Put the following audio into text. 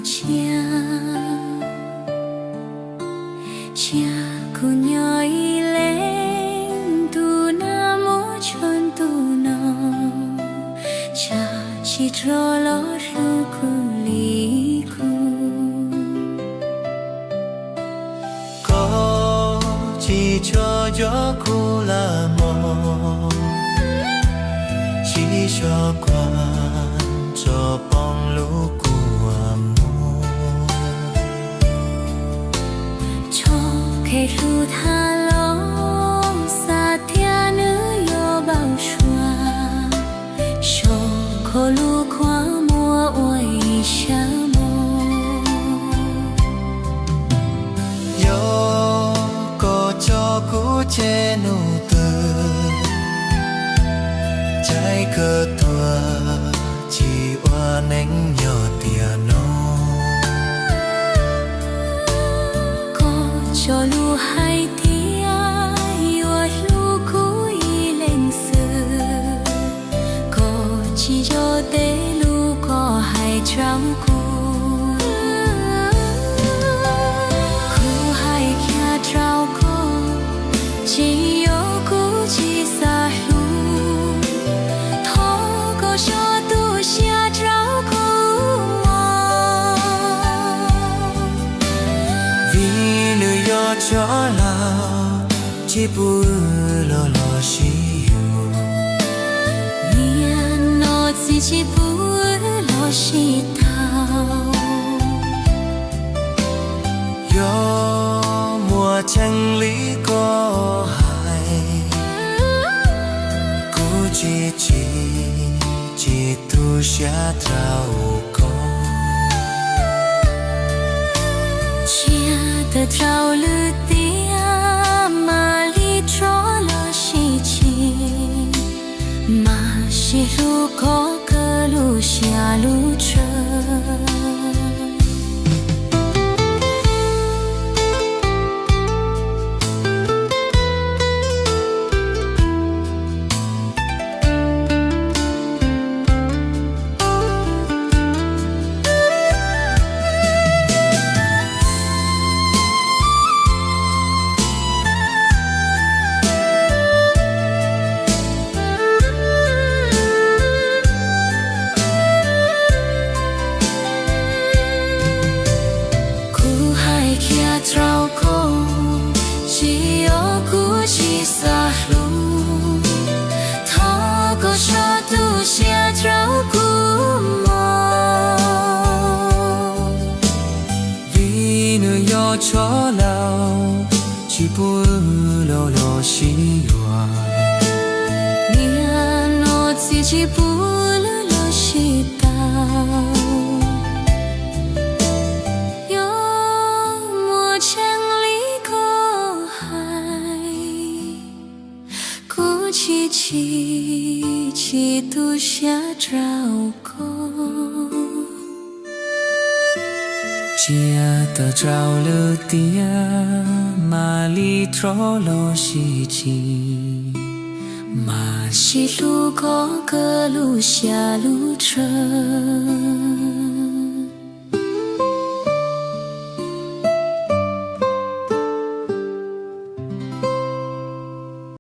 Ntsia, ntsia kuv nyob ib leeg, tus nag muab tsoo ntuj no, tsam tsis rov los hlub kuv li kuv. Koj tsis tshua nco kuv lawm mog, tsis tshua kuaj tso poob lub kua muag. Tso kev hlub tham los xav tias nws yuav npau suav, so kho lub kua muag ua ib sab mog. Yog koj coj kuv cev num twg, caij kawg tuag tsis ua neej nyob tiam no. Koj cog lus hais tias yuav hlub kuv ib leeg xwb, koj tsis nco tej lus koj hais rau kuv. Kuv hais kiag rau koj, tsis yog kuv tsis xav hlub, thov koj so tu siab rau kuv mog. Vim nws yog tshua laus, tsis pub wb los los sib yuav. Niaj no txiv tsis pub wb los sib tau. Yog muaj tseeb li koj hais, kuv tsis tsim tsis tu siab rau koj. Tsiaj tawm rau lwm tiam, mam li rov los sib tsim, mam sib hlub koj kawg lub siab lub ntsws. Kuv hais kiag rau koj, tsis yog kuv tsis xav hlub, thov koj so tu siab rau kuv mog. Vim nws yog tshua laus, tsis pub wb los los sib yuav. Niaj no txiv tsis pub wb los sib tau. Yog muaj tseeb li koj hais, kuv tsis tsim tsis tu siab rau koj. Tsiaj tawm rau lwm tiam, mam li rov los sib tsim, mam sib hlub koj kawg lub siab lub ntsws.